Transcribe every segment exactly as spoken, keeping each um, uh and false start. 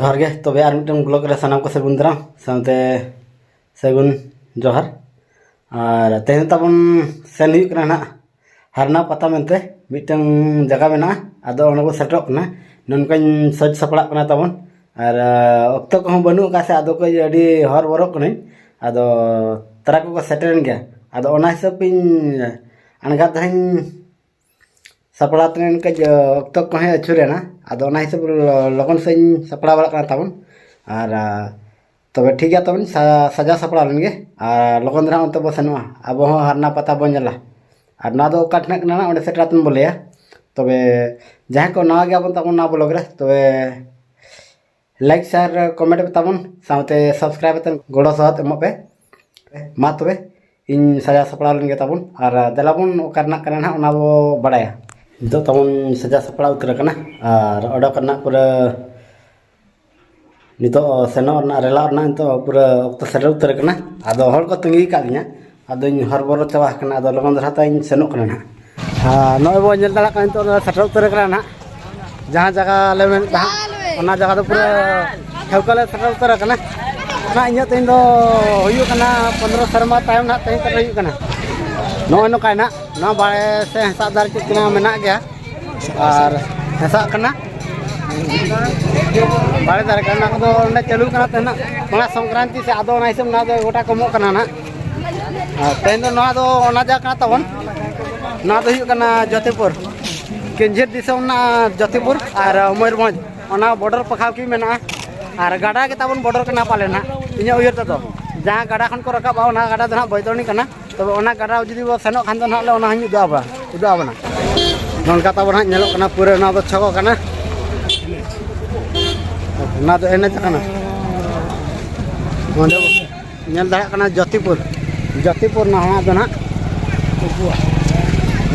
ᱡᱚᱦᱟᱨ ᱜᱮ᱾ ᱛᱚᱵᱮ ᱟᱨ ᱢᱤᱫᱴᱟᱝ ᱵᱞᱚᱜ ᱨᱮ ᱥᱟᱱᱟᱢ ᱠᱚ ᱥᱟᱹᱜᱩᱱ ᱫᱟᱨᱟᱢ ᱥᱟᱶᱛᱮ ᱥᱟᱹᱜᱩᱱ ᱡᱚᱦᱟᱨ᱾ ᱟᱨ ᱛᱮᱦᱮᱧ ᱛᱟᱵᱚᱱ ᱥᱮᱱ ᱦᱩᱭᱩᱜ ᱠᱟᱱᱟ ᱱᱟᱦᱟᱜ ᱦᱟᱨᱱᱟ ᱯᱟᱛᱟ ᱢᱮᱱᱛᱮ ᱢᱤᱫᱴᱟᱝ ᱡᱟᱭᱜᱟ ᱢᱮᱱᱟᱜᱼᱟ᱾ ᱟᱫᱚ ᱚᱸᱰᱮ ᱵᱚᱱ ᱥᱮᱴᱮᱨᱚᱜ ᱠᱟᱱᱟ᱾ ᱱᱚᱝᱠᱟᱧ ᱥᱟᱡᱽ ᱥᱟᱯᱲᱟᱜ ᱠᱟᱱᱟ ᱛᱟᱵᱚᱱ᱾ ᱟᱨ ᱟᱸ, ᱚᱠᱛᱚ ᱠᱚᱦᱚᱸ ᱵᱟᱹᱱᱩᱜ ᱟᱠᱟᱫ ᱥᱮ, ᱟᱫᱚ ᱠᱟᱹᱡ ᱟᱹᱰᱤ ᱦᱚᱨᱚᱵᱚᱨᱚᱜ ᱠᱟᱹᱱᱟᱹᱧ᱾ ᱟᱫᱚ ᱛᱟᱨᱟ ᱠᱚᱠᱚ ᱥᱮᱴᱮᱨᱮᱱ ᱜᱮᱭᱟ᱾ ᱟᱫᱚ ᱚᱱᱟ ᱦᱤᱥᱟᱹᱵ ᱤᱧ ᱟᱬᱜᱟᱛ ᱫᱷᱟᱨᱟᱧ ᱥᱟᱯᱲᱟᱣ ᱛᱮ ᱠᱟᱹᱡ ᱚᱠᱛᱚ ᱠᱚᱦᱚᱸ ᱟᱹᱪᱩᱨᱮᱱᱟ᱾ ᱟᱫᱚ ᱚᱱᱟ ᱦᱤᱥᱟᱹᱵ ᱞᱚ-, ᱞᱚᱜᱚᱱ ᱥᱮᱫ ᱤᱧ ᱥᱟᱯᱲᱟᱣ ᱵᱟᱲᱟᱜ ᱠᱟᱱᱟ ᱛᱟᱵᱚᱱ᱾ ᱟᱨ ᱟᱸ, ᱛᱚᱵᱮ ᱴᱷᱤᱠ ᱜᱮᱭᱟ, ᱛᱚᱵᱮᱧ ᱥᱟ-, ᱥᱟᱡᱟᱣ ᱥᱟᱯᱲᱟᱣ ᱞᱮᱱᱜᱮ᱾ ᱟᱨ ᱞᱚᱜᱚᱱ ᱫᱷᱟᱨᱟ ᱚᱱᱛᱮ ᱵᱚ ᱥᱮᱱᱚᱜᱼᱟ, ᱟᱵᱚ ᱦᱚᱸ ᱦᱟᱨᱱᱟ ᱯᱟᱛᱟ ᱵᱚᱱ ᱧᱮᱞᱟ᱾ ᱟᱨ ᱱᱚᱣᱟ ᱫᱚ ᱚᱠᱟ ᱴᱷᱮᱱᱟᱜ ᱠᱟᱱᱟ ᱱᱟᱜ, ᱚᱸᱰᱮ ᱥᱮᱴᱮᱨ ᱠᱟᱛᱮ ᱵᱚ ᱞᱟᱹᱭᱟ᱾ ᱛᱚᱵᱮ ᱡᱟᱦᱟᱸᱭ ᱠᱚ ᱱᱟᱣᱟ ᱜᱮᱭᱟ ᱵᱚᱱ ᱛᱟᱵᱚᱱ ᱱᱚᱣᱟ ᱵᱞᱚᱜ ᱨᱮ, ᱛᱚᱵᱮ ᱞᱟᱭᱤᱠ, ᱥᱮᱭᱟᱨ, ᱠᱚᱢᱮᱱᱴ ᱯᱮ ᱛᱟᱵᱚᱱ, ᱥᱟᱶᱛᱮ ᱥᱟᱵᱥᱠᱨᱟᱭᱤᱵ ᱠᱟᱛᱮ ᱜᱚᱲᱚ ᱥᱚᱦᱚᱫ ᱮᱢᱚᱜ ᱯᱮ᱾ ᱢᱟ ᱛᱚᱵᱮ, ᱤᱧ ᱥᱟᱡᱟᱣ ᱥᱟᱯᱲᱟᱣ ᱞᱮᱱ ᱜᱮ ᱛᱟᱵᱚᱱ, ᱟᱨ ᱫᱮᱞᱟ ᱵᱚᱱ ᱚᱠᱟ ᱨᱮᱱᱟᱜ ᱠᱟᱱᱟ ᱱᱟᱦᱟᱜ, ᱚᱱᱟ ᱵᱚ ᱵᱟᱲᱟᱭᱟ᱾ ᱱᱤᱛᱚᱜ ᱛᱟᱵᱚᱱ ᱥᱟᱡᱟᱣ ᱥᱟᱯᱲᱟᱣ ᱩᱛᱟᱹᱨ ᱟᱠᱟᱱᱟ, ᱟᱨ ᱚᱰᱚᱠ ᱨᱮᱱᱟᱜ ᱯᱩᱨᱟᱹ ᱱᱤᱛᱚᱜ ᱥᱮᱱᱚᱜ ᱨᱮᱱᱟᱜ, ᱨᱮᱞᱟᱜ ᱨᱮᱱᱟᱜ ᱱᱤᱛᱚᱜ ᱯᱩᱨᱟᱹ ᱚᱠᱛᱚ ᱥᱮᱴᱮᱨ ᱩᱛᱟᱹᱨ ᱟᱠᱟᱱᱟ᱾ ᱟᱫᱚ ᱦᱚᱲ ᱠᱚ ᱛᱟᱺᱜᱤ ᱟᱠᱟᱫ ᱞᱤᱧᱟ, ᱟᱫᱚᱧ ᱦᱚᱨᱵᱚᱨᱚ ᱪᱟᱵᱟ ᱟᱠᱟᱱᱟ᱾ ᱟᱫᱚ ᱞᱚᱜᱚᱱ ᱫᱷᱟᱨᱟ ᱛᱮ ᱤᱧ ᱥᱮᱱᱚᱜ ᱠᱟᱱᱟ ᱱᱟᱦᱟᱜ᱾ ᱟᱨ ᱱᱚᱜᱼᱚᱭ ᱵᱚᱱ ᱧᱮᱞ ᱫᱟᱲᱮᱭᱟᱜ ᱠᱟᱱᱟ, ᱱᱤᱛᱚᱜ ᱫᱚ ᱥᱮᱴᱮᱨ ᱩᱛᱟᱹᱨ ᱟᱠᱟᱱᱟ ᱱᱟᱦᱟᱜ, ᱡᱟᱦᱟᱸ ᱡᱟᱭᱜᱟ ᱞᱮ ᱢᱮᱱᱮᱫ ᱛᱟᱦᱮᱸᱫ, ᱚᱱᱟ ᱡᱟᱭᱜᱟ ᱫᱚ ᱯᱩᱨᱟᱹ ᱴᱷᱟᱹᱣᱠᱟᱹ ᱞᱮ ᱥᱮᱴᱮᱨ ᱩᱛᱟᱹᱨ ᱟᱠᱟᱱᱟ᱾ ᱚᱱᱟ ᱤᱧᱟᱹᱜ ᱛᱮᱦᱮᱧ ᱫᱚ ᱦᱩᱭᱩᱜ ᱠᱟᱱᱟ ᱯᱚᱱᱫᱽᱨᱚ ᱥᱮᱨᱢᱟ ᱛᱟᱭᱚᱢ ᱱᱟᱦᱟᱜ ᱛᱮᱦᱮᱧ ᱥᱮᱴᱮᱨ ᱦᱩᱭᱩᱜ ᱠᱟᱱᱟ᱾ ᱱᱚᱜᱼᱚᱭ ᱱᱚᱝᱠᱟᱭ ᱱᱟᱦᱟᱜ, ᱱᱚᱣᱟ ᱵᱟᱲᱮ ᱥᱮ ᱦᱮᱸᱥᱟᱜ ᱫᱟᱨᱮ ᱪᱮᱫ ᱠᱟᱱᱟ ᱢᱮᱱᱟᱜ ᱜᱮᱭᱟ, ᱟᱨ ᱦᱮᱸᱥᱟᱜ ᱠᱟᱱᱟ᱾ ᱵᱟᱲᱮ ᱫᱟᱨᱮ ᱠᱟᱱᱟ, ᱚᱱᱟ ᱠᱚᱫᱚ ᱚᱸᱰᱮ ᱪᱟᱹᱞᱩ ᱠᱟᱱᱟ ᱛᱟᱦᱮᱱᱟ, ᱚᱱᱟ ᱥᱚᱝᱠᱨᱟᱱᱛᱤ ᱥᱮ, ᱟᱫᱚ ᱚᱱᱟ ᱦᱤᱥᱟᱹᱵ ᱱᱚᱣᱟ ᱫᱚ ᱜᱚᱴᱟ ᱠᱚᱢᱚᱜ ᱠᱟᱱᱟ ᱱᱟᱦᱟᱜ᱾ ᱟᱨ ᱛᱮᱦᱮᱧ ᱫᱚ ᱱᱚᱣᱟ ᱫᱚ ᱚᱱᱟ ᱡᱟᱭᱜᱟ ᱠᱟᱱᱟ ᱛᱟᱵᱚᱱ, ᱱᱚᱣᱟ ᱫᱚ ᱦᱩᱭᱩᱜ ᱠᱟᱱᱟ ᱡᱳᱛᱤᱯᱩᱨ, ᱠᱮᱧᱡᱷᱤᱨ ᱫᱤᱥᱚᱢ ᱨᱮᱱᱟᱜ ᱡᱳᱛᱤᱯᱩᱨ ᱟᱨ ᱢᱚᱭᱩᱨᱵᱷᱚᱸᱡᱽ, ᱚᱱᱟ ᱵᱚᱰᱚᱨ ᱯᱟᱠᱷᱟᱣ ᱠᱤ ᱢᱮᱱᱟᱜᱼᱟ᱾ ᱟᱨ ᱜᱟᱰᱟ ᱜᱮ ᱛᱟᱵᱚᱱ ᱵᱚᱰᱚᱨ ᱠᱟᱱᱟ ᱯᱟᱞᱮ ᱱᱟᱦᱟᱜ, ᱤᱧᱟᱹᱜ ᱩᱭᱦᱟᱹᱨ ᱛᱮᱫᱚ᱾ ᱡᱟᱦᱟᱸ ᱜᱟᱰᱟ ᱠᱷᱚᱱ ᱠᱚ ᱨᱟᱠᱟᱵᱼᱟ, ᱚᱱᱟ ᱜᱟᱰᱟ ᱫᱚ ᱱᱟᱦᱟᱜ ᱵᱚᱭᱛᱚᱨᱱᱤ ᱠᱟᱱᱟ᱾ ᱛᱚᱵᱮ ᱚᱱᱟ ᱜᱟᱰᱟ ᱡᱩᱫᱤ ᱵᱚ ᱥᱮᱱᱚᱜ ᱠᱷᱟᱱ ᱫᱚ ᱱᱟᱦᱟᱜ ᱞᱮ ᱚᱱᱟ ᱦᱚᱸᱧ ᱩᱫᱩᱜ ᱟᱵᱚᱱᱟ, ᱩᱫᱩᱜ ᱟᱵᱚᱱᱟ᱾ ᱱᱚᱝᱠᱟ ᱛᱟᱵᱚᱱ ᱦᱟᱸᱜ ᱧᱮᱞᱚᱜ ᱠᱟᱱᱟ, ᱯᱩᱨᱟᱹ ᱱᱚᱣᱟ ᱫᱚ ᱪᱷᱚᱠᱚ ᱠᱟᱱᱟ᱾ ᱚᱱᱟ ᱫᱚ ᱮᱱᱮᱡ ᱠᱟᱱᱟ᱾ ᱚᱸᱰᱮ ᱵᱚ ᱧᱮᱞ ᱫᱟᱲᱮᱭᱟᱜ ᱠᱟᱱᱟ ᱡᱳᱛᱤᱯᱩᱨ, ᱡᱳᱛᱤᱯᱩᱨ ᱱᱚᱣᱟ ᱫᱚ ᱱᱟᱦᱟᱜ᱾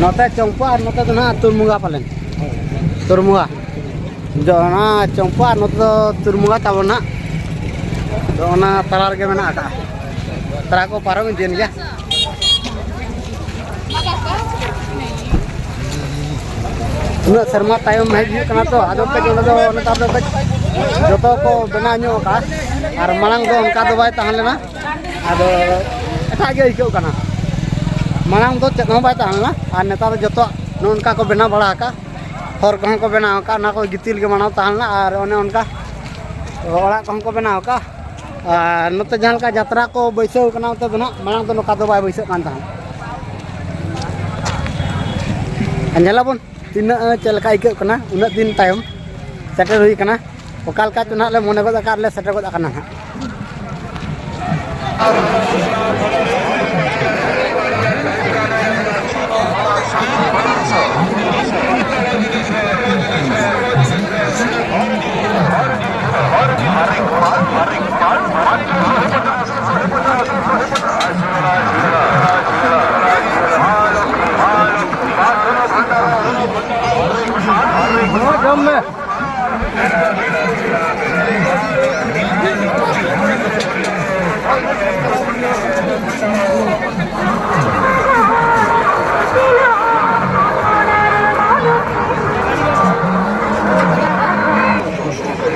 ᱱᱚᱛᱮ ᱪᱚᱢᱯᱟ ᱟᱨ ᱱᱚᱛᱮ ᱫᱚ ᱱᱟᱦᱟᱜ ᱛᱩᱨᱢᱩᱜᱟ ᱯᱟᱞᱮᱱ, ᱛᱩᱨᱢᱩᱜᱟ᱾ ᱡᱚ-, ᱚᱱᱟ ᱪᱚᱢᱯᱟ ᱟᱨ ᱱᱚᱛᱮ ᱫᱚ ᱛᱩᱨᱢᱩᱜᱟ ᱛᱟᱵᱚᱱ ᱱᱟᱦᱟᱜ᱾ ᱟᱫᱚ ᱚᱱᱟ ᱛᱟᱞᱟ ᱨᱮᱜᱮ ᱢᱮᱱᱟᱜ ᱟᱠᱟᱫᱼᱟ᱾ ᱛᱟᱨᱟ ᱠᱚ ᱯᱟᱨᱚᱢ ᱤᱫᱤᱭᱮᱱ ᱜᱮᱭᱟ᱾ ᱩᱱᱟᱹᱜ ᱥᱮᱨᱢᱟ ᱛᱟᱭᱚᱢ ᱦᱮᱡ ᱦᱩᱭᱩᱜ ᱠᱟᱱᱟ ᱛᱚ, ᱟᱫᱚ ᱠᱟᱹᱡ ᱚᱸᱰᱮ ᱫᱚ ᱱᱮᱛᱟᱨ ᱫᱚ ᱠᱟᱹᱡ ᱡᱚᱛᱚ ᱠᱚ ᱵᱮᱱᱟᱣ ᱧᱚᱜ ᱟᱠᱟᱫᱼᱟ᱾ ᱟᱨ ᱢᱟᱲᱟᱝ ᱫᱚ ᱚᱱᱠᱟ ᱫᱚ ᱵᱟᱭ ᱛᱟᱦᱮᱸ ᱞᱮᱱᱟ, ᱟᱫᱚ ᱮᱴᱟᱜ ᱜᱮ ᱟᱹᱭᱠᱟᱹᱜ ᱠᱟᱱᱟ᱾ ᱢᱟᱲᱟᱝ ᱫᱚ ᱪᱮᱫ ᱦᱚᱸ ᱵᱟᱭ ᱛᱟᱦᱮᱸ ᱞᱮᱱᱟ, ᱟᱨ ᱱᱮᱛᱟᱨ ᱫᱚ ᱡᱚᱛᱚ ᱱᱚᱜᱼᱚ ᱱᱚᱝᱠᱟ ᱠᱚ ᱵᱮᱱᱟᱣ ᱵᱟᱲᱟ ᱟᱠᱟᱫᱼᱟ᱾ ᱦᱚᱨ ᱠᱚᱦᱚᱸ ᱠᱚ ᱵᱮᱱᱟᱣ ᱟᱠᱟᱫᱼᱟ, ᱚᱱᱟ ᱠᱚ ᱜᱤᱛᱤᱞ ᱜᱮ ᱢᱟᱲᱟᱝ ᱛᱟᱦᱮᱸ ᱞᱮᱱᱟ, ᱟᱨ ᱚᱱᱮ ᱚᱱᱠᱟ ᱚᱲᱟᱜ ᱠᱚᱦᱚᱸ ᱠᱚ ᱵᱮᱱᱟᱣ ᱟᱠᱟᱫᱼᱟ᱾ ᱟᱨ ᱱᱚᱛᱮ ᱡᱟᱦᱟᱸ ᱞᱮᱠᱟ ᱡᱟᱛᱨᱟ ᱠᱚ ᱵᱟᱹᱭᱥᱟᱹᱣ ᱠᱟᱱᱟ, ᱚᱱᱛᱮ ᱫᱚ ᱱᱟᱦᱟᱜ ᱢᱟᱲᱟᱝ ᱫᱚ ᱱᱚᱝᱠᱟ ᱫᱚ ᱵᱟᱭ ᱵᱟᱹᱭᱥᱟᱹᱜ ᱠᱟᱱ ᱛᱟᱦᱮᱸᱫ᱾ ᱟᱨ ᱧᱮᱞᱟᱵᱚᱱ ᱛᱤᱱᱟᱹᱜ ᱪᱮᱫ ᱞᱮᱠᱟ ᱟᱹᱭᱠᱟᱹᱜ ᱠᱟᱱᱟ, ᱩᱱᱟᱹᱜ ᱫᱤᱱ ᱛᱟᱭᱚᱢ ᱥᱮᱴᱮᱨ ᱦᱩᱭ ᱠᱟᱱᱟ᱾ ᱚᱠᱟ ᱞᱮᱠᱟ ᱪᱚ ᱱᱟᱦᱟᱜ ᱞᱮ ᱢᱚᱱᱮ ᱜᱚᱫ ᱟᱠᱟᱫ, ᱞᱮ ᱥᱮᱴᱮᱨ ᱜᱚᱫ ᱟᱠᱟᱱᱟ ᱱᱟᱦᱟᱜ᱾ ᱡᱚᱢ ᱢᱮ᱾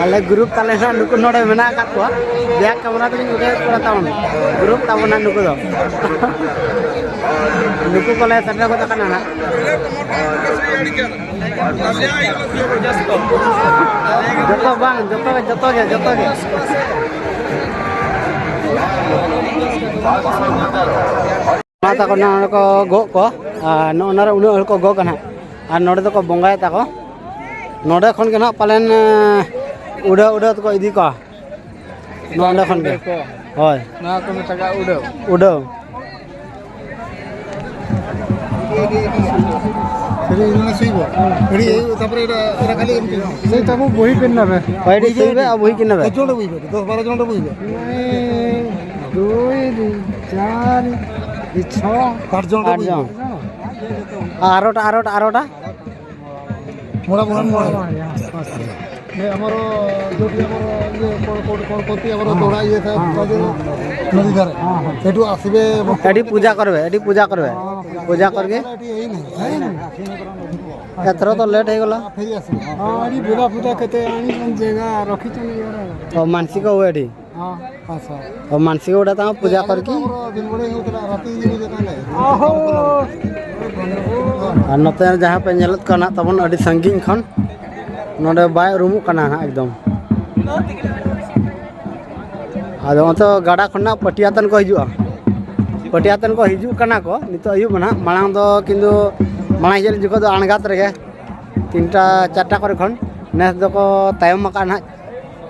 ᱟᱞᱮ ᱜᱨᱩᱯ ᱛᱟᱞᱮ ᱦᱟᱸᱜ ᱱᱩᱠᱩ ᱱᱚᱰᱮ ᱢᱮᱱᱟᱜ ᱟᱠᱟᱫ ᱠᱚᱣᱟ᱾ ᱵᱮᱠ ᱠᱮᱢᱮᱨᱟ ᱛᱮᱞᱤᱧ ᱩᱰᱩᱠᱮᱫ ᱠᱚᱣᱟ ᱛᱟᱵᱚᱱ᱾ ᱜᱨᱩᱯ ᱛᱟᱵᱚᱱ ᱦᱟᱸᱜ ᱱᱩᱠᱩ ᱫᱚ᱾ ᱱᱩᱠᱩ ᱠᱚᱞᱮ ᱥᱮᱴᱮᱨ ᱜᱚᱫ ᱟᱠᱟᱱᱟ ᱦᱟᱸᱜ᱾ ᱡᱚᱛᱚ ᱵᱟᱝ, ᱡᱚᱛᱚ ᱜᱮ, ᱡᱚᱛᱚ ᱜᱮ, ᱡᱚᱛᱚ ᱜᱮ᱾ ᱢᱟ ᱛᱟᱠᱚ ᱱᱚᱰᱮ ᱠᱚ ᱜᱚᱜ ᱠᱚᱣᱟ, ᱟᱨ ᱱᱚᱜᱼᱚ ᱱᱚᱰᱮ ᱩᱱᱟᱹᱜ ᱦᱚᱲ ᱠᱚ ᱜᱚᱜ ᱠᱟᱱᱟ, ᱟᱨ ᱱᱚᱰᱮ ᱫᱚᱠᱚ ᱵᱚᱸᱜᱟᱭ ᱛᱟᱠᱚ᱾ ᱱᱚᱰᱮ ᱠᱷᱚᱱ ᱜᱮ ᱱᱟᱦᱟᱜ ᱯᱟᱞᱮᱱ, ᱮᱸ, ᱩᱰᱟᱹᱣ ᱩᱰᱟᱹᱣ ᱛᱮᱠᱚ ᱤᱫᱤ ᱠᱚᱣᱟ᱾ ᱱᱚᱰᱮ ᱠᱷᱚᱱ ᱜᱮ᱾ ᱦᱳᱭ᱾ ᱱᱚᱣᱟ ᱠᱚ ᱢᱮᱛᱟᱜᱼᱟ ᱩᱰᱟᱹᱣ᱾ ᱩᱰᱟᱹᱣ᱾ ᱥᱮᱭ ᱛᱟᱵᱚ ᱵᱚᱦᱤ ᱯᱮᱱ ᱱᱟᱵᱮ᱾ ᱦᱳᱭ, ᱟᱹᱰᱤ ᱥᱮᱭ ᱵᱮ, ᱟᱵᱚ ᱵᱚᱦᱤ ᱯᱮᱱ ᱱᱟᱵᱮ᱾ ᱫᱚᱥ ᱵᱟᱨᱚ ᱡᱚᱱ ᱨᱮ ᱵᱚᱦᱤ ᱯᱮᱱ᱾ ᱟᱴ ᱡᱚᱱ᱾ ᱟᱨᱚᱴᱟ, ᱟᱨᱚᱴᱟ, ᱟᱨᱚᱴᱟ᱾ ᱢᱚᱬᱮ ᱢᱚᱬᱮ ᱢᱚᱬᱮ᱾ ᱢᱚᱬᱮ ᱢᱚᱬᱮ, ᱦᱮᱸ᱾ ᱱᱤᱭᱟᱹ ᱟᱢᱟᱨ ᱡᱚᱫᱤ ᱟᱢᱟᱨ ᱤᱭᱟᱹ ᱠᱚ-, ᱠᱚ-, ᱠᱚ-, ᱠᱚᱛᱤ ᱟᱢᱟᱨ ᱦᱮᱸ, ᱛᱚᱲᱟ ᱤᱭᱟᱹ ᱛᱷᱟ-, ᱦᱮᱸ, ᱛᱷᱟ-, ᱦᱮᱸ, ᱱᱚᱫᱤ ᱫᱷᱟᱨᱮ᱾ ᱦᱮᱸ, ᱦᱮᱸ᱾ ᱮᱴᱩ ᱟᱥᱤᱵᱮ ᱮᱴᱤ ᱯᱩᱡᱟ ᱠᱚᱨᱵᱮ, ᱮᱴᱤ ᱯᱩᱡᱟ ᱠᱚᱨᱵᱮ᱾ ᱦᱮᱸ, ᱯᱩᱡᱟ ᱠᱚᱨᱵᱮ᱾ ᱮᱴᱤ ᱮᱭ ᱱᱟᱦᱤ, ᱮᱭ ᱱᱟᱦᱤ᱾ ଏଥର ତ ଲେଟ୍ ହେଇଗଲା। ଫେରି ଆସିବ। ହଁ, ଏଠି ବୁଦା ଫୁଦା କେତେ ଆଣିଛନ୍ତି ଜାଗା ରଖିଛନ୍ତି ଇଆଡ଼େ। ଓ, ମାନସିକ ହୁଏ ଏଠି? ହଁ, ଆସ। ଓ, ମାନସିକ ଗୁଡ଼ା ତାଙ୍କ ପୂଜା କରିକି। ଆମର ଦିନବେଳେ ହେଉଥିଲା, ରାତି ଦିନ ଯେତେବେଳେ। ᱟᱨ ᱱᱚᱛᱮ ᱡᱟᱦᱟᱸ ᱯᱮ ᱧᱮᱞᱮᱫ ᱠᱟᱱᱟ ᱛᱟᱵᱚᱱ ᱟᱹᱰᱤ ᱥᱟᱺᱜᱤᱧ ᱠᱷᱚᱱ, ᱱᱚᱰᱮ ᱵᱟᱭ ᱩᱨᱩᱢᱚᱜ ᱠᱟᱱᱟ ᱦᱟᱸᱜ ᱮᱠᱫᱚᱢ᱾ ᱟᱫᱚ ᱚᱱᱛᱮ ᱜᱟᱰᱟ ᱠᱷᱚᱱᱟᱜ ᱯᱟᱹᱴᱤᱭᱟᱹ ᱟᱛᱮᱱ ᱠᱚ ᱦᱤᱡᱩᱜᱼᱟ, ᱯᱟᱹᱴᱤᱭᱟᱹ ᱟᱛᱮᱱ ᱠᱚ ᱦᱤᱡᱩᱜ ᱠᱟᱱᱟ ᱠᱚ ᱱᱤᱛᱚᱜ ᱟᱹᱭᱩᱵ ᱱᱟᱦᱟᱜ᱾ ᱢᱟᱲᱟᱝ ᱫᱚ ᱠᱤᱱᱛᱩ ᱢᱟᱲᱟᱝ ᱦᱤᱡᱩᱜ ᱡᱚᱠᱷᱚᱱ ᱫᱚ ᱟᱬᱜᱟᱛ ᱨᱮᱜᱮ ᱛᱤᱱᱴᱟ ᱪᱟᱨᱴᱟ ᱠᱚᱨᱮ ᱠᱷᱚᱱ, ᱱᱮᱥ ᱫᱚᱠᱚ ᱛᱟᱭᱚᱢ ᱟᱠᱟᱫᱼᱟ ᱱᱟᱦᱟᱜ᱾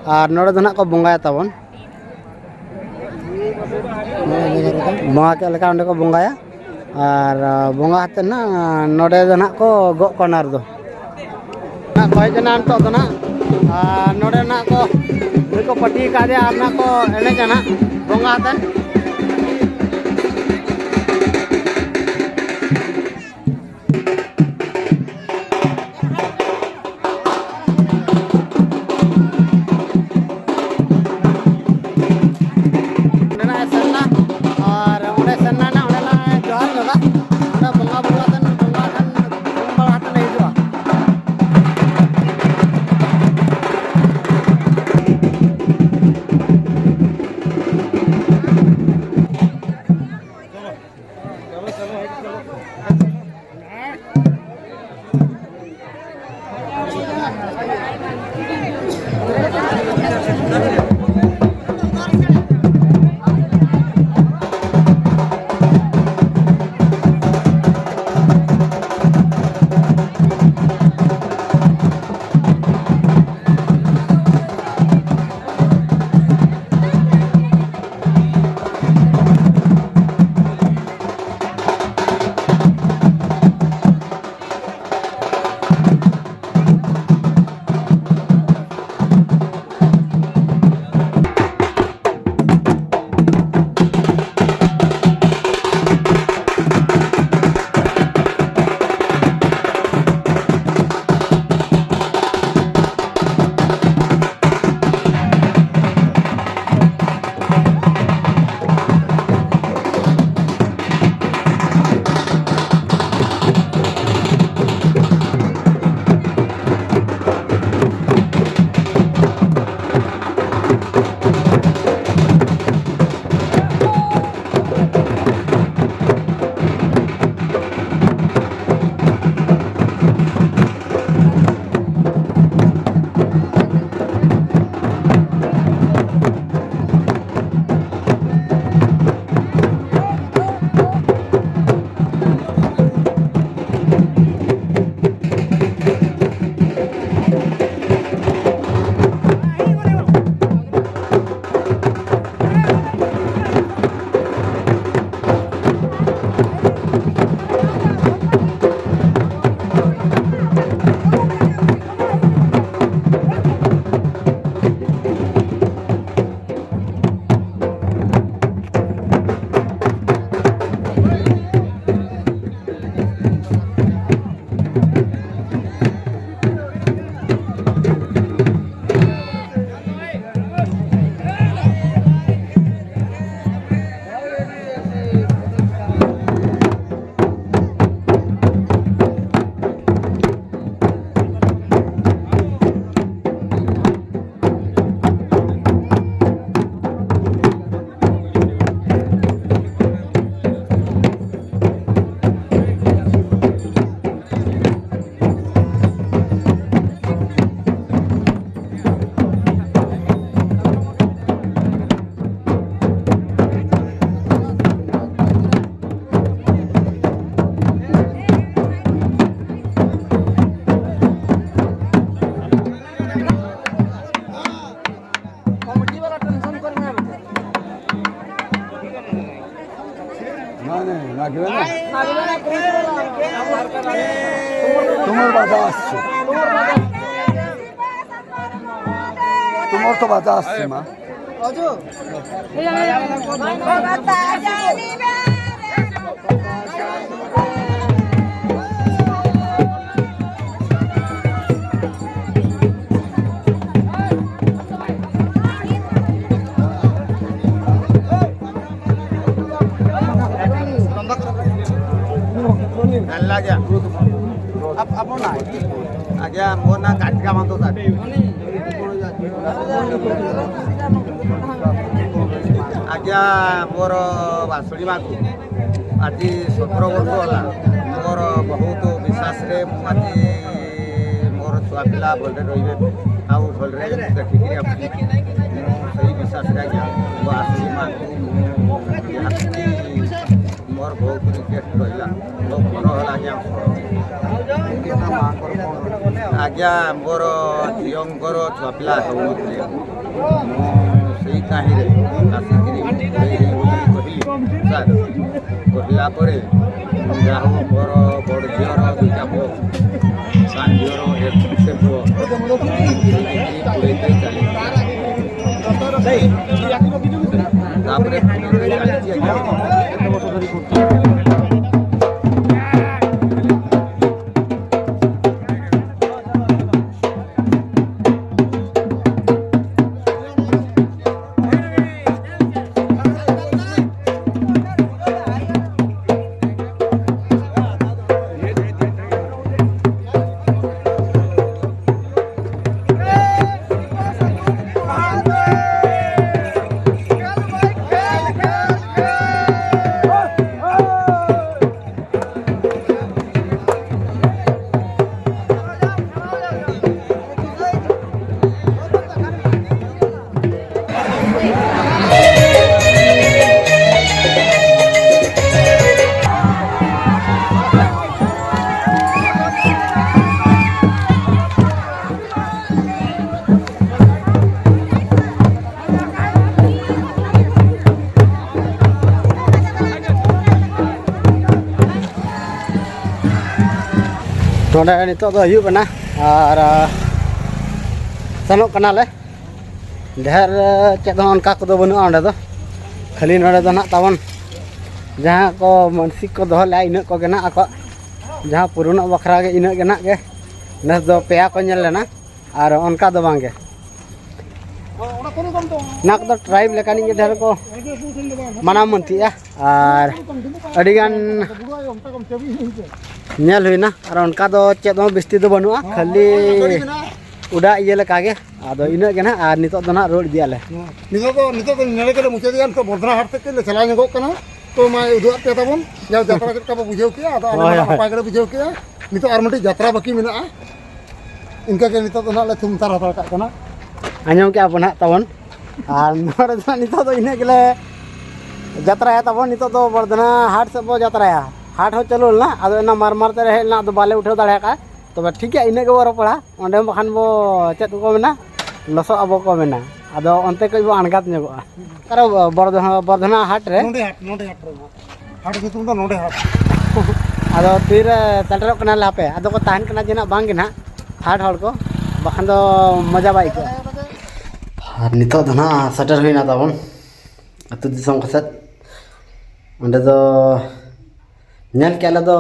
ᱟᱨ ᱱᱚᱰᱮ ᱫᱚ ᱱᱟᱦᱟᱜ ᱠᱚ ᱵᱚᱸᱜᱟᱭᱟ ᱛᱟᱵᱚᱱ᱾ ᱵᱚᱸᱜᱟ ᱪᱮᱫ ᱞᱮᱠᱟ ᱚᱸᱰᱮ ᱠᱚ ᱵᱚᱸᱜᱟᱭᱟ᱾ ᱟᱨ ᱵᱚᱸᱜᱟ ᱦᱟᱛᱮ ᱱᱟᱜ ᱱᱚᱰᱮ ᱫᱚ ᱱᱟᱜ ᱠᱚ ᱜᱚᱜ ᱠᱚᱣᱟ ᱱᱟᱨ ᱫᱚ᱾ ᱱᱟᱜ ᱠᱚ ᱦᱮᱡ ᱮᱱᱟ ᱱᱤᱛᱚᱜ ᱫᱚ ᱱᱟᱜ᱾ ᱟᱨ ᱱᱚᱰᱮ ᱱᱟᱜ ᱠᱚ ᱱᱩᱭ ᱠᱚ ᱯᱟᱹᱴᱤ ᱟᱠᱟᱫᱮᱭᱟ ᱟᱨ ᱱᱟᱜ ᱠᱚ ᱮᱱᱮᱡᱟ ᱱᱟᱜ ᱵᱚᱸᱜᱟ ᱦᱟᱛᱮ᱾ ᱚᱸᱰᱮᱱᱟᱜ ᱮ ᱥᱮᱱ ᱮᱱᱟ᱾ ᱟᱨ ᱚᱸᱰᱮ ᱥᱮᱱ ᱮᱱᱟ, ᱚᱸᱰᱮᱱᱟᱜ ᱮ ᱡᱚᱦᱟᱨ ᱧᱚᱜᱟ᱾ ᱚᱸᱰᱮ ᱵᱚᱸᱜᱟ ᱵᱩᱨᱩ ᱟᱛᱮᱱ, ᱵᱚᱸᱜᱟ ᱴᱷᱮᱱ ᱩᱢ ᱵᱟᱲᱟ ᱠᱟᱛᱮ ᱦᱤᱡᱩᱜᱼᱟ᱾ ᱚᱨᱛᱷᱚ ᱵᱟᱫᱟ ᱟᱥᱛᱤ ᱢᱟ᱾ ᱟᱵᱚ ᱱᱟ ᱟᱜᱮ ᱟᱢᱵᱚ ᱱᱟ ᱜᱟᱡᱜᱟ ᱢᱟᱛᱚ ᱛᱟ᱾ ଆଜ୍ଞା, ମୋର ବାସୁଡ଼ି ମାକୁ ଆଜି ସତର ବର୍ଷ ହେଲା। ମୋର ବହୁତ ବିଶ୍ୱାସରେ ମୁଁ ଆଜି ମୋର ଛୁଆ ପିଲା ଭଲରେ ରହିବେ, ଆଉ ଭଲରେ ଦେଖିକିରି ଆସିବି। ମୁଁ ସେଇ ବିଶ୍ୱାସରେ ଆଜ୍ଞା ମୋ ବାସୁଡ଼ି ମାକୁ ମୁଁ ଯାହା ମୋର ବହୁତ ରିକ୍ୱେଷ୍ଟ ରହିଲା, ବହୁତ ମନ ହେଲା ଆଜ୍ଞା। ଆଜ୍ଞା, ମୋର ଝିଅଙ୍କର ଛୁଆ ପିଲା ହେଉନଥିଲେ। ମୁଁ ସେଇ କାହିଁରେ ଆସିକିରି ମୁଁ ପଳେଇଲି ବୋଲି କହିଲି ସାର୍। କହିଲା ପରେ ଯାହା ହଉ ମୋର ବଡ଼ ଝିଅର ଦୁଇଟା ପୁଅ, ସାନ ଝିଅର ଏକ ସେ ପୁଅ, ସେଇଠି ପୁରେଇକି ଚାଲିଲି। ତାପରେ ପୁରେଇକି ଚାଲିଛି ଆଜ୍ଞା। ᱱᱚᱰᱮ ᱱᱤᱛᱚᱜ ᱫᱚ ᱦᱩᱭᱩᱜ ᱠᱟᱱᱟ ᱟᱨ, ᱟ, ᱥᱮᱱᱚᱜ ᱠᱟᱱᱟᱞᱮ᱾ ᱰᱷᱮᱨ ᱪᱮᱫ ᱦᱚᱸ ᱚᱱᱠᱟ ᱠᱚᱫᱚ ᱵᱟᱹᱱᱩᱜᱼᱟ ᱚᱸᱰᱮ ᱫᱚ᱾ ᱠᱷᱟᱹᱞᱤ ᱱᱚᱰᱮ ᱫᱚ ᱱᱟᱜ ᱛᱟᱵᱚᱱ ᱡᱟᱦᱟᱸ ᱠᱚ ᱢᱟᱱᱥᱤᱠ ᱠᱚ ᱫᱚᱦᱚ ᱞᱮᱜᱼᱟ, ᱤᱱᱟᱹᱜ ᱠᱚᱜᱮ ᱱᱟᱜ ᱟᱠᱚᱣᱟᱜ ᱡᱟᱦᱟᱸ ᱯᱩᱨᱚᱱᱚᱜ ᱵᱟᱠᱷᱨᱟ ᱜᱮ ᱤᱱᱟᱹᱜ ᱜᱮ ᱱᱟᱜ ᱜᱮ᱾ ᱱᱮᱥ ᱫᱚ ᱯᱮᱭᱟ ᱠᱚ ᱧᱮᱞ ᱞᱮᱱᱟ, ᱟᱨ ᱚᱱᱠᱟ ᱫᱚ ᱵᱟᱝ ᱜᱮ᱾ ᱱᱚᱣᱟ ᱠᱚᱫᱚ ᱴᱨᱟᱭᱤᱵᱽ ᱞᱮᱠᱟᱱᱤᱡ ᱜᱮ ᱰᱷᱮᱨ ᱠᱚ ᱢᱟᱱᱟᱣ ᱢᱟᱹᱱᱛᱤᱜᱼᱟ᱾ ᱟᱨ ᱟᱹᱰᱤᱜᱟᱱ ᱧᱮᱞ ᱦᱩᱭᱱᱟ, ᱟᱨ ᱚᱱᱠᱟ ᱫᱚ ᱪᱮᱫ ᱦᱚᱸ ᱵᱤᱥᱛᱤ ᱫᱚ ᱵᱟᱹᱱᱩᱜᱼᱟ, ᱠᱷᱟᱹᱞᱤ ᱩᱰᱟᱜ ᱤᱭᱟᱹ ᱞᱮᱠᱟᱜᱮ᱾ ᱟᱫᱚ ᱤᱱᱟᱹᱜ ᱜᱮ ᱱᱟᱦᱟᱜ, ᱟᱨ ᱱᱤᱛᱚᱜ ᱫᱚ ᱱᱟᱦᱟᱜ ᱨᱩᱣᱟᱹᱲ ᱤᱫᱤᱭᱟᱞᱮ᱾ ᱱᱤᱛᱚᱜ ᱫᱚ, ᱱᱤᱛᱚᱜ ᱫᱚ ᱱᱚᱰᱮ ᱜᱮᱞᱮ ᱢᱩᱪᱟᱹᱫᱮᱜᱼᱟ᱾ ᱱᱤᱛᱚᱜ ᱵᱚᱨᱫᱷᱚᱱᱟ ᱦᱟᱴ ᱥᱮᱫ ᱞᱮ ᱪᱟᱞᱟᱣ ᱧᱚᱜᱚᱜ ᱠᱟᱱᱟ᱾ ᱛᱚ ᱢᱟ ᱩᱫᱩᱜ ᱟᱫ ᱯᱮ ᱛᱟᱵᱚᱱ, ᱡᱟᱣ ᱡᱟᱛᱨᱟ ᱪᱮᱫ ᱞᱮᱠᱟ ᱵᱚ ᱵᱩᱡᱷᱟᱹᱣ ᱠᱮᱜᱼᱟ᱾ ᱟᱫᱚ ᱟᱞᱮ ᱦᱳᱭ, ᱢᱟ ᱦᱳᱭ᱾ ᱱᱟᱯᱟᱭ ᱜᱮᱞᱮ ᱵᱩᱡᱷᱟᱹᱣ ᱠᱮᱜᱼᱟ᱾ ᱱᱤᱛᱚᱜ ᱟᱨ ᱢᱤᱫᱴᱤᱡ ᱡᱟᱛᱨᱟ ᱵᱟᱹᱠᱤ ᱢᱮᱱᱟᱜᱼᱟ᱾ ᱤᱱᱠᱟᱹ ᱜᱮ ᱱᱤᱛᱚᱜ ᱫᱚ ᱱᱟᱦᱟᱜ ᱞᱮ ᱛᱷᱩᱢ ᱛᱷᱟᱨ ᱦᱟᱛᱟᱲ ᱠᱟᱜ ᱠᱟᱱᱟ᱾ ᱟᱸᱡᱚᱢ ᱠᱮᱜᱼᱟ ᱵᱚᱱ ᱱᱟᱦᱟᱜ ᱛᱟᱵᱚᱱ᱾ ᱟᱨ ᱱᱚᱰᱮ ᱫᱚ ᱱᱟᱦᱟᱜ ᱱᱤᱛᱚᱜ ᱫᱚ ᱤᱱᱟᱹᱜ ᱜᱮᱞᱮ ᱡᱟᱛᱨᱟᱭᱟ ᱛᱟᱵᱚᱱ᱾ ᱱᱤᱛᱚᱜ ᱫᱚ ᱵᱚᱨᱫᱷᱚᱱᱟ ᱦᱟᱴ ᱥᱮᱫ ᱵᱚ ᱡᱟᱛᱨᱟᱭᱟ᱾ ᱦᱟᱴ ᱦᱚᱸ ᱪᱟᱹᱞᱩ ᱞᱮᱱᱟ, ᱟᱫᱚ ᱮᱱᱟ ᱢᱟᱨ ᱢᱟᱨ ᱛᱮ ᱨᱮᱦᱮᱫ ᱞᱮᱱᱟ, ᱟᱫᱚ ᱵᱟᱞᱮ ᱩᱴᱷᱟᱹᱣ ᱫᱟᱲᱮ ᱟᱠᱟᱫᱼᱟ᱾ ᱛᱚᱵᱮ ᱴᱷᱤᱠ ᱜᱮᱭᱟ, ᱤᱱᱟᱹᱜ ᱜᱮᱵᱚ ᱨᱚᱯᱚᱲᱟ᱾ ᱚᱸᱰᱮ ᱵᱟᱠᱷᱟᱱ ᱵᱚ ᱪᱮᱫ ᱠᱚᱠᱚ ᱢᱮᱱᱟ, ᱞᱚᱥᱚᱜ ᱟᱵᱚ ᱠᱚ ᱢᱮᱱᱟ᱾ ᱟᱫᱚ ᱚᱱᱛᱮ ᱠᱷᱚᱡ ᱵᱚ ᱟᱬᱜᱟᱛ ᱧᱚᱜᱚᱜᱼᱟ᱾ ᱚᱠᱟᱨᱮ ᱵᱚᱨᱫᱷᱚᱱᱟ, ᱵᱚᱨᱫᱷᱚᱱᱟ ᱦᱟᱴ ᱨᱮ? ᱱᱚᱰᱮ ᱦᱟᱴ, ᱱᱚᱰᱮ ᱦᱟᱴ ᱨᱮ᱾ ᱦᱟᱴ ᱧᱩᱛᱩᱢ ᱫᱚ ᱱᱚᱰᱮ ᱦᱟᱴ᱾ ᱟᱫᱚ ᱛᱤᱨᱮ ᱥᱮᱴᱮᱨᱚᱜ ᱠᱟᱱᱟᱞᱮ ᱦᱟᱯᱮ? ᱟᱫᱚ ᱠᱚ ᱛᱟᱦᱮᱱ ᱠᱟᱱᱟ ᱡᱮ ᱱᱟᱜ ᱵᱟᱝ ᱜᱮ ᱱᱟᱜ ᱦᱟᱴ ᱦᱚᱲ ᱠᱚ, ᱵᱟᱠᱷᱟᱱ ᱫᱚ ᱢᱚᱡᱟ ᱵᱟᱭ ᱟᱹᱭᱠᱟᱹᱜᱼᱟ᱾ ᱟᱨ ᱱᱤᱛᱚᱜ ᱫᱚ ᱱᱟᱜ ᱥᱮᱴᱮᱨ ᱦᱩᱭᱱᱟ ᱛᱟᱵᱚᱱ ᱟᱹᱛᱩ ᱫᱤᱥᱚᱢ ᱠᱚ ᱥᱮᱫ᱾ ᱚᱸᱰᱮ ᱫᱚ ᱧᱮᱞ ᱠᱮᱜᱼᱟ ᱞᱮ ᱫᱚ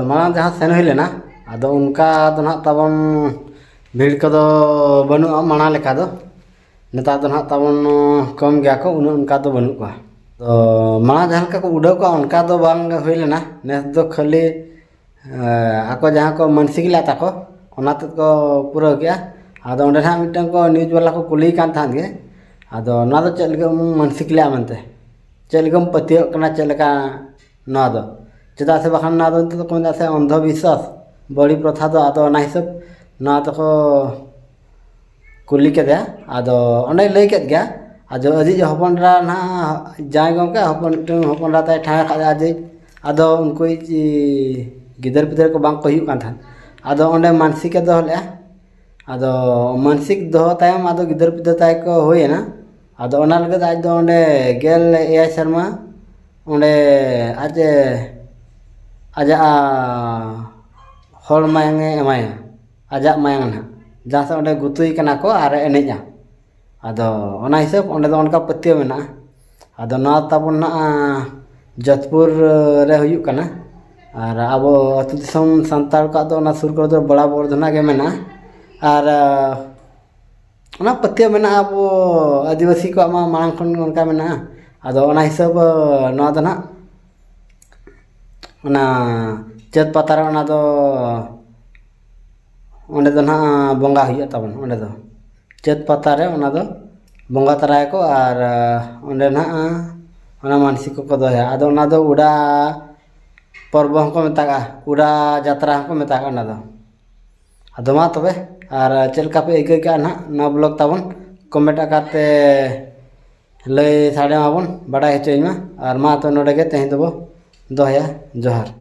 ᱢᱟᱲᱟᱝ ᱡᱟᱦᱟᱸ ᱥᱮᱱ ᱦᱩᱭ ᱞᱮᱱᱟ, ᱟᱫᱚ ᱚᱱᱠᱟ ᱫᱚ ᱱᱟᱜ ᱛᱟᱵᱚᱱ ᱵᱷᱤᱲ ᱠᱚᱫᱚ ᱵᱟᱹᱱᱩᱜᱼᱟ ᱢᱟᱲᱟᱝ ᱞᱮᱠᱟ ᱫᱚ᱾ ᱱᱮᱛᱟᱨ ᱫᱚ ᱱᱟᱦᱟᱜ ᱛᱟᱵᱚᱱ ᱠᱚᱢ ᱜᱮᱭᱟ ᱠᱚ, ᱩᱱᱟᱹᱜ ᱚᱱᱠᱟ ᱫᱚ ᱵᱟᱹᱱᱩᱜ ᱠᱚᱣᱟ᱾ ᱛᱚ ᱢᱟᱲᱟᱝ ᱡᱟᱦᱟᱸ ᱞᱮᱠᱟ ᱠᱚ ᱩᱰᱟᱹᱣ ᱠᱚᱣᱟ, ᱚᱱᱠᱟ ᱫᱚ ᱵᱟᱝ ᱦᱩᱭ ᱞᱮᱱᱟ᱾ ᱱᱮᱥ ᱫᱚ ᱠᱷᱟᱹᱞᱤ, ᱮ, ᱟᱠᱚ ᱡᱟᱦᱟᱸ ᱠᱚ ᱢᱟᱱᱥᱤᱠ ᱞᱮᱫ ᱛᱟᱠᱚ, ᱚᱱᱟ ᱛᱮᱫ ᱠᱚ ᱯᱩᱨᱟᱹᱣ ᱠᱮᱜᱼᱟ᱾ ᱟᱫᱚ ᱚᱸᱰᱮ ᱱᱟᱦᱟᱜ ᱢᱤᱫᱴᱟᱝ ᱠᱚ ᱱᱤᱭᱩᱡᱽ ᱵᱟᱞᱟ ᱠᱚ ᱠᱩᱞᱤᱭᱮ ᱠᱟᱱ ᱛᱟᱦᱮᱸᱫ ᱜᱮ, ᱟᱫᱚ ᱱᱚᱣᱟ ᱫᱚ ᱪᱮᱫ ᱞᱟᱹᱜᱤᱫ ᱮᱢ ᱢᱟᱱᱥᱤᱠ ᱞᱮᱜᱼᱟ ᱢᱮᱱᱛᱮ, ᱪᱮᱫ ᱞᱟᱹᱜᱤᱫ ᱮᱢ ᱯᱟᱹᱛᱭᱟᱹᱣᱟᱜ ᱠᱟᱱᱟ, ᱪᱮᱫ ᱞᱮᱠᱟ ᱱᱚᱣᱟ ᱫᱚ? ᱪᱮᱫᱟᱜ ᱥᱮ ᱵᱟᱠᱷᱟᱱ ᱱᱚᱣᱟ ᱫᱚ ᱱᱤᱛᱚᱜ ᱫᱚᱠᱚ ᱢᱮᱱᱫᱟ ᱥᱮ ᱚᱱᱫᱷᱚ ᱵᱤᱥᱥᱟᱥ, ᱵᱟᱹᱲᱤᱡ ᱯᱨᱚᱛᱷᱟ ᱫᱚ᱾ ᱟᱫᱚ ᱚᱱᱟ ᱦᱤᱥᱟᱹᱵ ᱱᱚᱣᱟ ᱫᱚᱠᱚ ᱠᱩᱞᱤ ᱠᱮᱫᱮᱭᱟ᱾ ᱟᱫᱚ ᱚᱸᱰᱮᱭ ᱞᱟᱹᱭ ᱠᱮᱫ ᱜᱮᱭᱟ, ᱟᱫᱚ ᱟᱡᱤᱡ ᱦᱚᱯᱚᱱ ᱮᱨᱟ ᱱᱟᱦᱟᱜ ᱡᱟᱶᱟᱭ ᱜᱚᱢᱠᱮ ᱦᱚᱯᱚᱱ, ᱢᱤᱫᱴᱟᱝ ᱦᱚᱯᱚᱱ ᱮᱨᱟ ᱛᱟᱭ ᱴᱷᱟᱶ ᱟᱠᱟᱫ ᱟᱡᱤᱡ᱾ ᱟᱫᱚ ᱩᱱᱠᱩᱭᱤᱡ ᱜᱤᱫᱟᱹᱨ ᱯᱤᱫᱟᱹᱨ ᱠᱚ ᱵᱟᱝ ᱠᱚ ᱦᱩᱭᱩᱜ ᱠᱟᱱ ᱛᱟᱦᱮᱸᱫ᱾ ᱟᱫᱚ ᱚᱸᱰᱮ ᱢᱟᱱᱥᱤᱠ ᱮ ᱫᱚᱦᱚ ᱞᱮᱫᱼᱟ᱾ ᱟᱫᱚ ᱢᱟᱱᱥᱤᱠ ᱫᱚᱦᱚ ᱛᱟᱭᱚᱢ ᱟᱫᱚ ᱜᱤᱫᱟᱹᱨ ᱯᱤᱫᱟᱹᱨ ᱛᱟᱭ ᱠᱚ ᱦᱩᱭᱮᱱᱟ᱾ ᱟᱫᱚ ᱚᱱᱟ ᱞᱟᱹᱜᱤᱫ ᱟᱡ ᱫᱚ ᱚᱸᱰᱮ ᱜᱮᱞ ᱮᱭᱟᱭ ᱥᱮᱨᱢᱟ ᱚᱸᱰᱮ ᱟᱡ ᱮ, ᱟᱡᱟᱜ ᱦᱚᱲ ᱢᱟᱭᱟᱝ ᱮ ᱮᱢᱟᱭᱟ, ᱟᱡᱟᱜ ᱢᱟᱭᱟᱝ ᱱᱟᱦᱟᱜ, ᱡᱟᱦᱟᱸ ᱥᱮᱫ ᱚᱸᱰᱮ ᱜᱩᱛᱩᱭ ᱠᱟᱱᱟ ᱠᱚ ᱟᱨ ᱮ ᱮᱱᱮᱡᱼᱟ᱾ ᱟᱫᱚ ᱚᱱᱟ ᱦᱤᱥᱟᱹᱵ ᱚᱸᱰᱮ ᱫᱚ ᱚᱱᱠᱟ ᱯᱟᱹᱛᱭᱟᱹᱣ ᱢᱮᱱᱟᱜᱼᱟ᱾ ᱟᱫᱚ ᱱᱚᱣᱟ ᱛᱟᱵᱚᱱ ᱱᱟᱜ ᱡᱳᱫᱷᱯᱩᱨ ᱨᱮ ᱦᱩᱭᱩᱜ ᱠᱟᱱᱟ᱾ ᱟᱨ ᱟᱵᱚ ᱟᱹᱛᱩ ᱫᱤᱥᱚᱢ ᱥᱟᱱᱛᱟᱲ ᱠᱚᱣᱟᱜ ᱫᱚ ᱚᱱᱟ ᱥᱩᱨ ᱠᱚᱨᱮ ᱫᱚ ᱵᱚᱲᱟ ᱵᱚᱲ ᱫᱚ ᱱᱟᱜ ᱜᱮ ᱢᱮᱱᱟᱜᱼᱟ᱾ ᱟᱨ ᱚᱱᱟ ᱯᱟᱹᱛᱭᱟᱹᱣ ᱢᱮᱱᱟᱜᱼᱟ, ᱟᱵᱚ ᱟᱹᱫᱤᱵᱟᱹᱥᱤ ᱠᱚᱣᱟᱜ ᱢᱟ ᱢᱟᱲᱟᱝ ᱠᱷᱚᱱ ᱜᱮ ᱚᱱᱠᱟ ᱢᱮᱱᱟᱜᱼᱟ᱾ ᱟᱫᱚ ᱚᱱᱟ ᱦᱤᱥᱟᱹᱵ ᱱᱚᱣᱟ ᱫᱚ ᱱᱟᱜ ᱚᱱᱟ ᱪᱟᱹᱛ ᱯᱟᱛᱟ ᱨᱮ ᱚᱱᱟ ᱫᱚ ᱚᱸᱰᱮ ᱫᱚ ᱱᱟᱜ ᱵᱚᱸᱜᱟ ᱦᱩᱭᱩᱜᱼᱟ ᱛᱟᱵᱚᱱ᱾ ᱚᱸᱰᱮ ᱫᱚ ᱪᱟᱹᱛ ᱯᱟᱛᱟ ᱨᱮ ᱚᱱᱟ ᱫᱚ ᱵᱚᱸᱜᱟ ᱛᱟᱨᱟᱭᱟᱠᱚ ᱟᱨ ᱚᱸᱰᱮ ᱱᱟᱜ ᱚᱱᱟ ᱢᱟᱱᱥᱤᱠ ᱠᱚᱠᱚ ᱫᱚᱦᱚᱭᱟ᱾ ᱟᱫᱚ ᱚᱱᱟ ᱫᱚ ᱩᱰᱟ ᱯᱚᱨᱵᱚ ᱦᱚᱸᱠᱚ ᱢᱮᱛᱟᱜᱼᱟ, ᱩᱰᱟ ᱡᱟᱛᱨᱟ ᱦᱚᱸᱠᱚ ᱢᱮᱛᱟᱜᱼᱟ ᱚᱱᱟ ᱫᱚ᱾ ᱟᱫᱚ ᱢᱟ ᱛᱚᱵᱮ, ᱟᱨ ᱪᱮᱫ ᱞᱮᱠᱟ ᱯᱮ ᱟᱹᱭᱠᱟᱹᱣ ᱠᱮᱜᱼᱟ ᱱᱟᱜ ᱱᱚᱣᱟ ᱵᱞᱚᱜ ᱛᱟᱵᱚᱱ, ᱠᱚᱢᱮᱱᱴ ᱟᱠᱟᱫ ᱛᱮ ᱞᱟᱹᱭ ᱥᱟᱰᱮ ᱢᱟᱵᱚᱱ, ᱵᱟᱰᱟᱭ ᱦᱚᱪᱚᱧ ᱢᱟ᱾ ᱟᱨ ᱢᱟ ᱛᱚ ᱱᱚᱰᱮ ᱜᱮ ᱛᱮᱦᱮᱧ ᱫᱚᱵᱚ ᱫᱚᱦᱚᱭᱟ᱾ ᱡᱚᱦᱟᱨ᱾